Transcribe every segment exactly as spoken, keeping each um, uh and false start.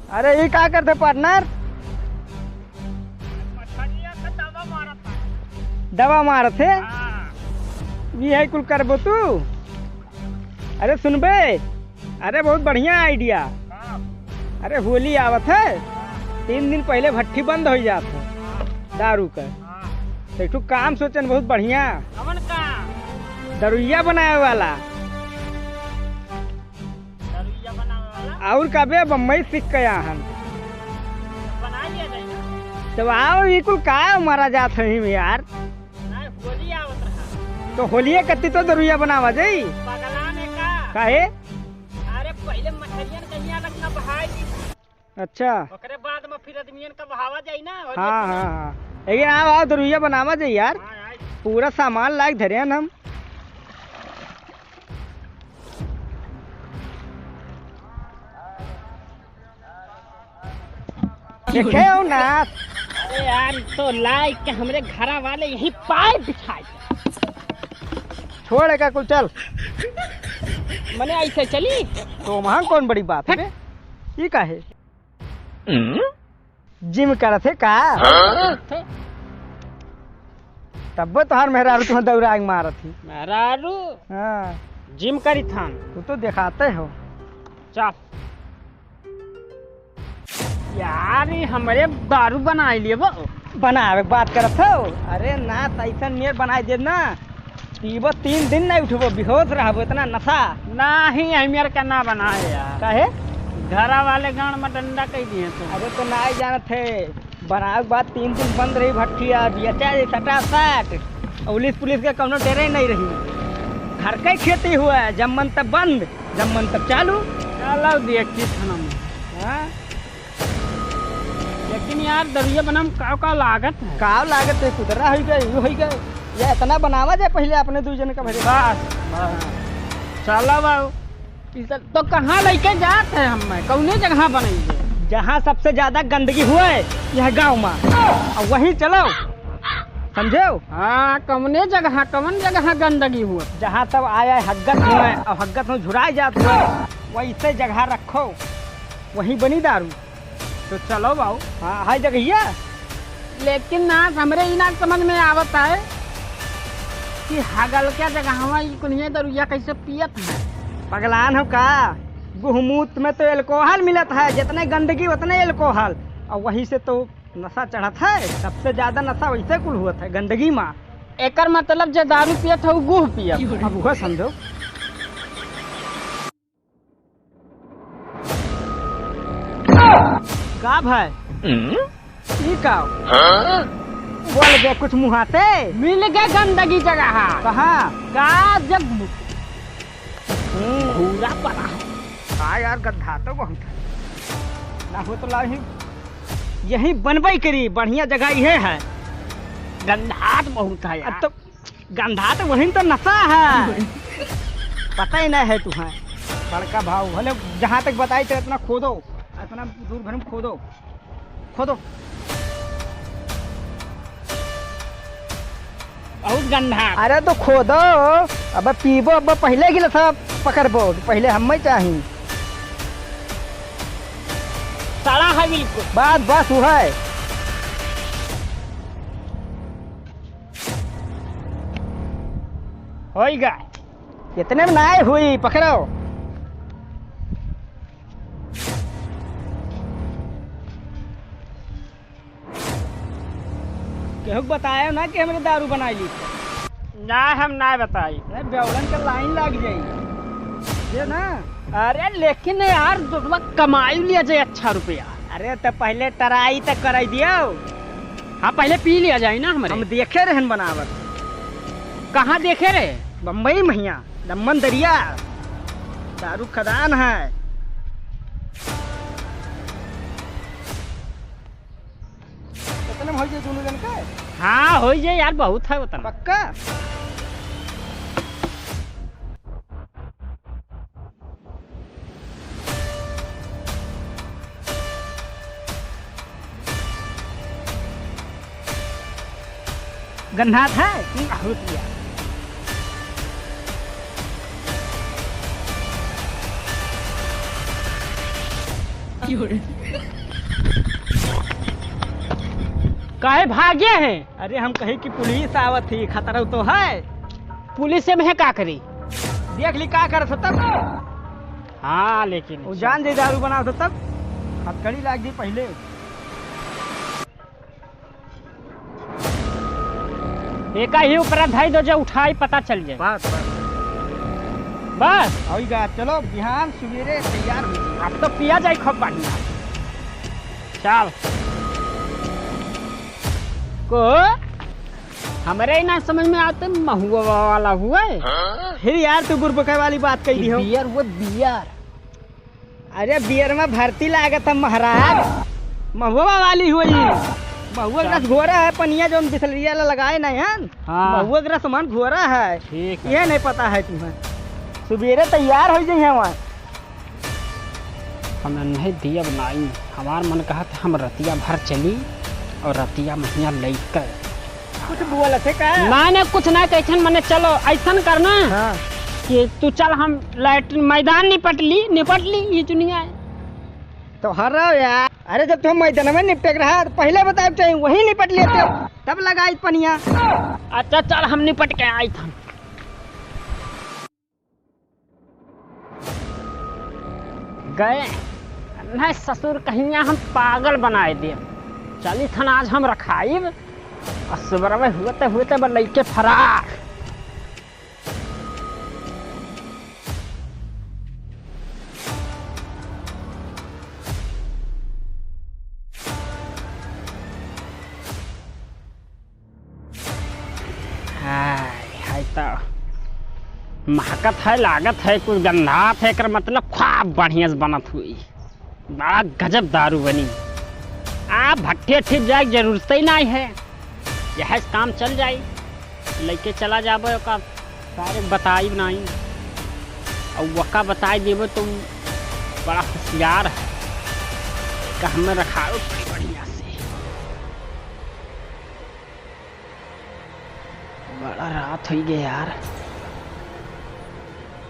अरे, ई का करते partner? मछरिया का दवा मारत है। दवा मारत है? हाँ। ई है कुल करबो तू? अरे सुनबे, अरे बहुत बढ़िया idea। हाँ। अरे होली आवत है, हाँ। तीन दिन पहिले भट्ठी बंद होइ जात है हाँ। दारू का। हाँ। तो एक ठो काम सोचन बहुत बढ़िया। कवन काम? दरुइया बनावे वाला। दरुइया बनावे वाला? और का बे, बम्बई सीख के आया हन। तो बना लिया जाए ना। तो आओ, ई कुल का मारा जात है यार? नहीं, होली आवत रहा। तो होलिये कत्ती तो दरुइया बनावा जाई। पगला ने का? काहे? अरे पहिले मछरियन कहिया रखना बहाई दी। अच्छा। ओकरे बाद में फिर आदमियन का बहावा जाई ना, होली हाँ, के हाँ, हाँ। लेकिन आओ, आओ, दरुइया बनावा जाई यार। हाँ, हाँ। पूरा सामान लाइक धरे हन हम। देखे हो ना। अरे यार, तो लाइक के हमरे घरा वाले यही पाए बिछाए। छोड़ एका कुल, चल। मने ऐसे चली? तो वहाँ कौन बड़ी बात है बे? ई काहे? जिम करत है का? हाँ? तब्बो तोहार मेहरारू तुहाँ दौड़ा के मारत ही। मेहरारू? हाँ। जिम करी थान। तू तो देखाते हो। चल। यार, ई हमरे दारू बनाई लिए बो। बनावे के बात करत हो? अरे ना, त ऐसन मेर बनाई देब ना, पीबो तीन दिन नहीं उठबो, बेहोश रहबो, इतना नशा। नाही, हमियर का ना बनाए यार। काहे? घरा वाले गांड में डंडा कई दिए तो। अरे तो ना जानत है, बनावे के बाद तीन दिन बंद रही भट्ठिया, बेचा जाई सटासट। और पुलिस, पुलिस के कौनो डरे नहीं रही। घर का ही खेती हुआ है, जब मन तब बंद, जब मन तब चालू। चलो देखी थाना में। हाँ? लेकिन यार, दरुइया बनाम का, का लागत है? का लागत है? कुदरा होई गए, यू होई गए। ये इतना बनावा जाए पहले अपने दू जन का भरे। बस, बस। चलो बाबू। ई सब तो कहाँ लेके जात है हमें? कौने जगह बनइबे? जहाँ सबसे ज्यादा गंदगी हुए, यह गाँव में। अब वहीं चलो। समझेव? हाँ, कौने जगह, कौन जगह गंदगी हुए? जहाँ तब आया है हग्गत हुए, और हग्गत में झुराए जात हुए, वैसे जगह रखो, वहीं बनी दारू। तो चलो बाऊ। हाँ, हाय जगहिया। लेकिन ना, हमरे ई ना समझ में आवत है कि हगल के जगहवा ई कुनिया दरुइया कैसे पियत है? पगलान हो का? गुहमूत में तो alcohol मिलत है, जितने गंदगी उतने alcohol। और वही से तो नशा चढ़त है, सबसे ज्यादा नशा वैसे कुल होत है, गंदगी में। एकर मतलब जे दारू पियत है, उ गुह पियत है। अब वह समझो। का भाई? हम्म? ई का? हाँ? बोल बे कुछ मुहाते। मिल गए गंदगी जगह। कहाँ? का जग हम्म। भूरा पड़ा है। हाँ यार, गंधा तो बहुत है। ना हो तो लाही, यही बनबई करी, बढ़िया जगह इहे है। गंधात बहुत है यार। अब तो गंधा तो वही तो नशा है। पता ही नहीं है तुम्हें। बड़का भाव, भले जहाँ तक बताई तो इतना खोदो, इतना दूर भर में खोदो, खोदो। बहुत गंधा। अरे तो खोदो, अब पीबो, अब पहले गिलास पकड़बो, पहले हमें चाही। सड़ा है बिल्कुल। बस, बस, वो है। होई गा। इतने में नाय हुई, पकड़ो। केहू के बतायो ना कि हमरे दारू बनाई ली। ना, हम ना बताई। अरे, बेवड़न के लाइन लाग जाई। ये ना। अरे, लेकिन यार, दोस्तवा कमाई लिया जाए अच्छा रुपया। अरे, तो पहले try तो कराई दियो। हाँ, पहले पी लिया जाए ना हमरे। हम देखे रहन बनावत। कहाँ देखे रहे? बम्बई महिया, दम्मन दरिया, दारू खदान है। इतने में हो जाए दोनों जन का? हाँ, हो जाए यार, बहुत है उतना। पक्का? गन्हात है? हम्म, बहुत बढ़िया। काहे भागे हैं? अरे हम कहे कि पुलिस आवत ही, खतरा तो है। पुलिस से मैं का करी? देख ली का करत हो तब। हाँ, लेकिन वो जान दे दारू बनावत हो तब। हथकड़ी लाग दी पहले। एका ही ऊपरा धई दो, जो उठाई पता चल जाए। बस, बस। बस? अउई गा, चलो बिहान सुबेरे तैयार हो जाई। अब तो पिया जाई खूब बढ़िया। चल। को हमरे ही ना समझ में आते, महुआ वाला हुए। फिर यार तू बुरबके वाली बात कही दी हो। बियर हुए, बियर। अरे बियर में भर्ती लागत है महाराज। महुआ वाली हुई। महुआ के रस घोरा है, पनिया जौन बिसलरिया ला लगाए नहीं है। हाँ। महुआ के रस मन घोरा है। ठीक है। ये नहीं पता है तुम्हें। सुबेरे तैयार हो जाइए वहाँ। हम नहीं दियब नाई। हमार मन कहत हम रतिया भर चली और रतिया महिया लइके कुछ बोलत है का? ना, ना, कुछ ना, कैसन मने, चलो, ऐसन करना हाँ। कि तू चल, हम लैट्रिन, मैदान निपट ली, निपट ली, ये दुनिया है। तो हर रहो यार, अरे, जब तुम मैदान में निपटे के रहा, तो पहले बताए के चाहिए, वहीं निपट लेते, तब लगाई पनिया। अच्छा, चल, हम निपट के आई था। गए। नहीं ससुर कहिया हम पागल बनाए देब। चली थन आज हम रखाइब। और सुबह में हुए तो, हुए तो बस लइके फरार। हाय, हाय तो महकत है, लागत है, कुछ गंधात है, एकर मतलब खूब बढ़िया से बनत हुई। बड़ा गजब दारू बनी। आ भट्ठी अट्ठी जाए के जरूरत ही नहीं है, यह काम चल जाई। लइके चला जाबो, ओका सारे बताइब नाई। और वका बताई देबो तो बड़ा होशियार है। का हमें रखाओ बड़ी बढ़िया से। बड़ा रात होई गए यार।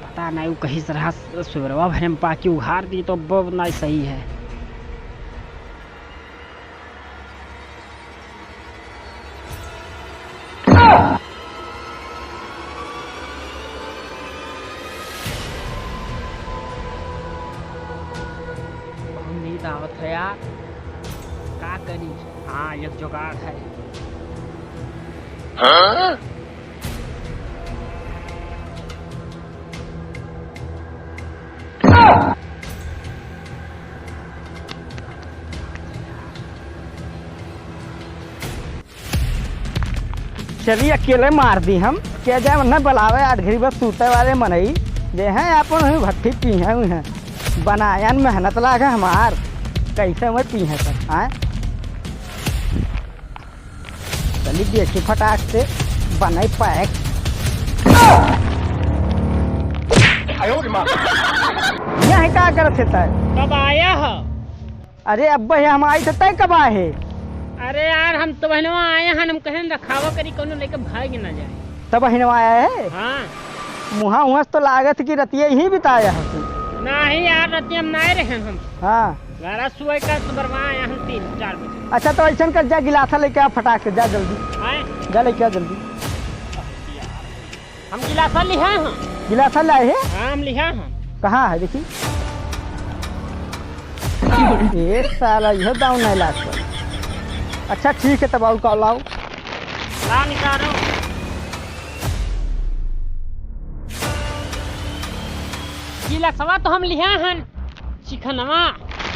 पता नहीं वो कहीं से रहा सुबरवा भरे में पाकी उघार दी तो अब नाई सही है। बहुत नींद आवत है यार, का करी? हाँ, एक जुगाड़ है। हाँ? चली अकेले मार दी हम, के जाए उन्हें बुलावे, आठ घड़ी बस सूते वाले मनई, जे हैं अपन हुई भट्ठी पी हैं, हुई हैं। बनायन मेहनत लागे हमार, कैसे हुए पी हैं सब, आए? चली देखी फटाक से, बनाई पैक। यह का करत है तय? कब आया है? अरे अब्बा, ये हम आई तो तय कब आए है? अरे यार, हम तो बहनवा आए हैं, हम कहें रखावा करी, कौनो लेके भाग ना जाए। तब बहनवा आया है? हाँ। मुहा हुआ तो लागत कि रतिया ही बिताया है तू। नहीं यार, रतिया में नहीं रहे हम। हाँ। ग्यारह सुबह का सुबरवा आया हम तीन चार बजे। अच्छा, तो ऐसन कर, जा गिलासा लेके आ फटाक से, जा जल्दी। आए? जा लेके आ जल्दी। हम गिलासा लिहा हम। गिलासा लाए है? हाँ, हम लिहा हम। कहाँ है, देखी? ए साला, यह दाव नहीं लागत। अच्छा, ठीक है, तब और का लाओ? ला निकालो। गिलासवा तो हम लिहा हन। चिखनवा।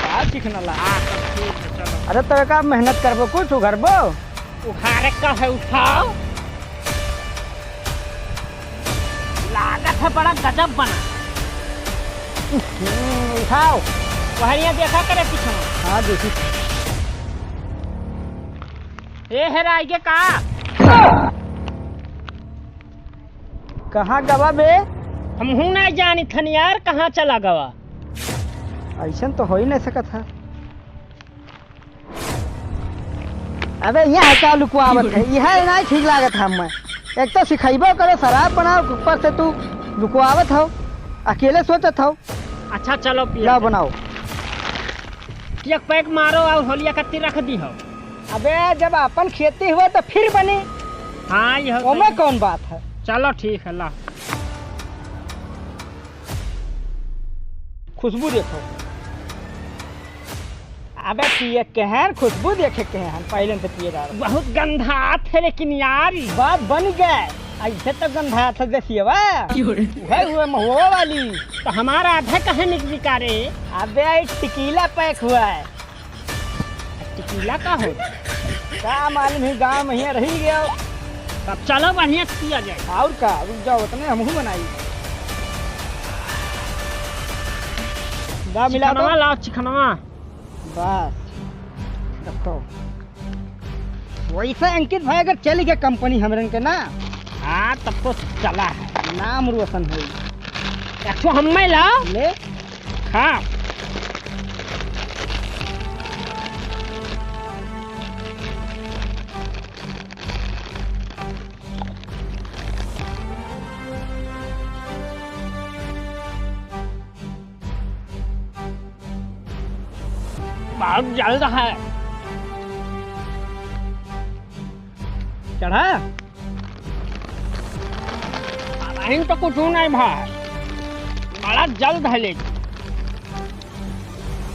का चिखनवा? हाँ, तब ठीक है, चलो। अरे, तो का मेहनत करबो, कुछ उघरबो? उघारे का है, उठाओ। लागत है बड़ा गजब बना। हम्म, उठाओ। वहरिया देखा करे पीछे। हाँ, देखी। ए, हेराई गे का? कहाँ गवा बे? हमहू नहीं जानी थन यार, कहाँ चला गवा? ऐसन तो हो ही नहीं सकत है। अबे, यहाँ का लुकवावत है? यह नहीं ठीक लागत है हमें। एक तो सिखाइबो करो, शराब बनाओ, ऊपर से तू लुकवावत हो, अकेले सोचत हो। अच्छा, चलो, पिया लाओ, जाए। बनाओ। एक pack मारो और होलिया कत्ती रख दिहो। अबे, जब अपन खेती हुआ तो फिर बनी। हाँ, यह ओमे सही। कौन बात है? चलो, ठीक है, ला। खुशबू देखो। अबे, पिए के हैं, खुशबू देखे के हैं, पहले से पिए जा रहे। बहुत गंधात है लेकिन यार। बात बन गए, ऐसे तो गंधात है देसियवा। क्यों रे? वह हुए महुआ वाली। तो हमारा आधा कहे निक बिका रे? अबे, ये tequila pack हुआ है। Tequila का हो? का मालूम है, गाँव में हियाँ रही गया। तब चलो बढ़िया से पिया जाए। और का, रुक जाओ, उतने हमहू बनाई। दा मिला दो। चिकनवा लाओ, चिकनवा। बस, रखो। वैसे अंकित भाई अगर चली गया company हमरन के ना, हाँ, तब तो चला है। नाम रोशन होई। एक ठो हम्मे ला। ले। हाँ। बहुत जल्द है। चढ़ा? अबहिन तो कुछ नहीं भा, बड़ा जल्द है लेकिन।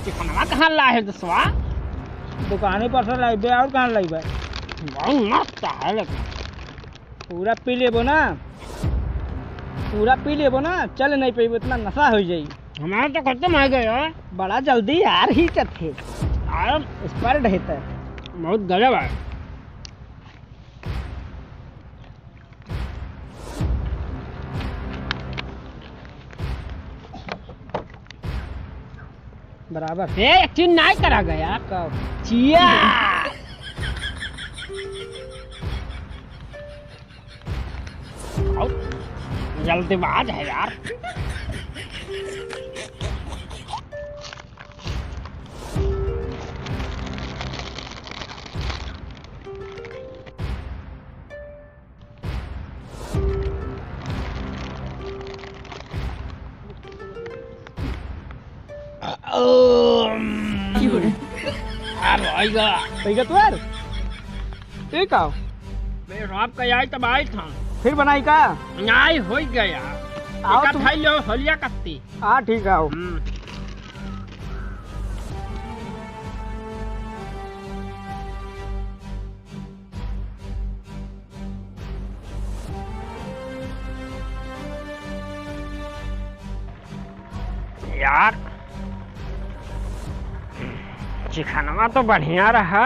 चिकनवा कहाँ ला है दसवा? दुकाने पर से लाइबे, और कहाँ लाइबे? बहुत मस्त है लेकिन। पूरा पी लेबो ना, पूरा पी लेबो ना, चल नहीं पइबो, इतना नशा हो जाई। हमारा तो खत्म हो गया। बड़ा जल्दी यार ही चथे। यार, expert है तो। बहुत गजब है। बराबर। ए, एक चीज नाई करा गया। का? चिया। बहुत जल्दबाज है यार। अम, आ भाई गा। भैया तू यार? ठीक आओ। मैं रात का आई तब आई था। फिर बनाई का? नाई हो गया। आओ एक तुम। खाई लो होलिया कत्ती। हाँ, ठीक आओ। हम्म। यार, चिकनवा तो बढ़िया रहा,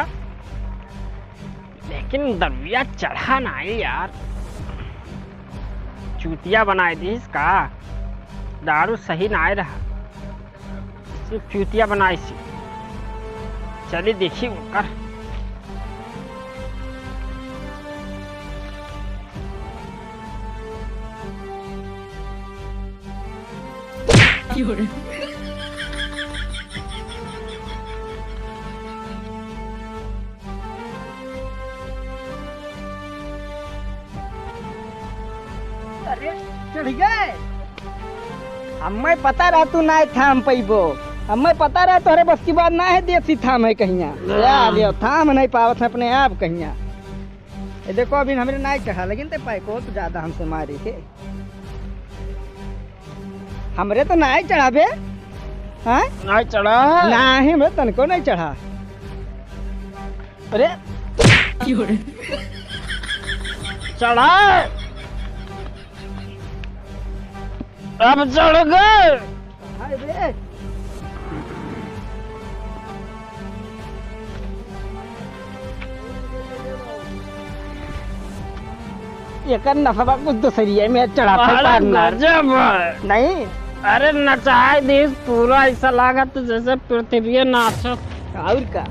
लेकिन दरुइया चढ़ा नाई यार। चूतिया बनाए दीस का, दारू सही नाई रहा। सिर्फ चूतिया बनाइसी। चली देखी ओकर। अरे, चढ़ गए। हमें पता रहा तू नाय थाम पइबो। हमें पता रहा तोहरे बस की बात ना है, देसी थाम है कहिया। ना। ले आ लियो, थाम नहीं पावत है अपने आप कहिया। ये देखो, अभी हमरे नाय चढ़ा, लेकिन ते पैको तो ज्यादा हमसे मारी थे। हमरे तो नाय चढ़ा बे। हाँ? नाय चढ़ा। नाहीं बे, तनको नाय चढ़ा। अरे। चढ़ा। अब चढ़ गए। हाय बे। एकर नसवा कुछ दूसरिये में चढ़ात है अरे partner। गजब है। नहीं। अरे नचाई दीस पूरा, ऐसा लागत जैसे पृथ्वी नाचत। और का?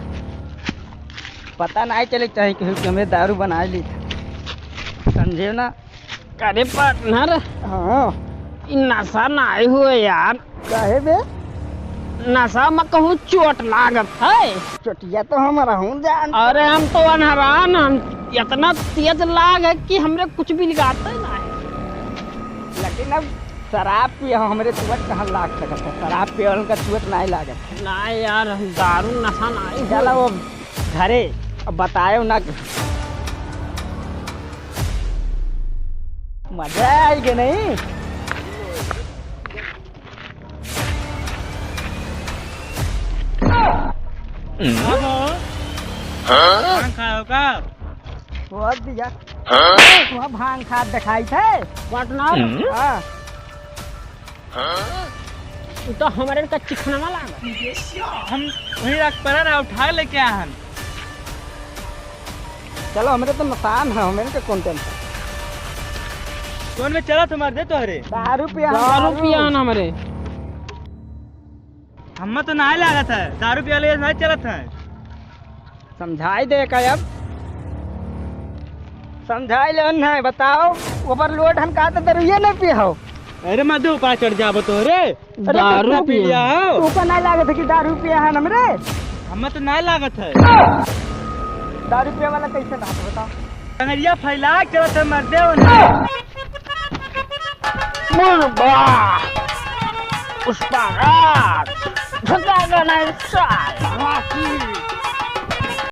पता नहीं चले चाहे केहू के हमें दारू बना ली। समझे ना? अरे partner। हाँ। इ नशा नाई हुए यार। काहे बे? नशा में कहूँ चोट लागत है। चोटिया तो हमारा हूँ जान। अरे हम तो अनहरान, हम इतना तेज लाग है कि हमरे कुछ भी लिगाते ना है। लेकिन अब शराब पिए हो, हमरे चोट कहाँ लाग सकत है? शराब पिए वालन का चोट नाहीं लागत। ना यार, हम दारू नशा नाहीं चला हो। वो घरे, अब बतायो ना। मजा आइगे नहीं? बाबू, हाँ? भांग खाओ का? छोड़ दिया। हाँ? वहाँ भांग खात दिखाई थे। पार्टनर? हाँ। हाँ? तू तो हमरे का चिखनवा लागा। हम वही रख पड़ा ना, उठा लेके आए हन। चलो, हमरे तो मसान है, हमरे के कौन टेंशन? कौन में चला तुम्हारे दे तोहरे? दारू पिया, दारू दारू। पिया ना हमरे। हम्मा तो नाहीं लागत है, दारू पियाले नाहीं चलत है। समझाई दे का अब? समझाई ले नहीं, बताओ, overload हम का तो दारू ये नहीं पिया हो। अरे मत दे, ऊपर चढ़ जाबो तो रे। अरे दारू तो पी लिया हो। ऊपर नाहीं लागत है कि दारू पिया है हमरे? हम्मा तो नाहीं लागत है। दारू पिया वाला कैसे बात बताओ? टंगरिया फैला के चलत है मर्दे हो ना। मुर्गा, पुष्पा राज, झुकेगा नहीं साला।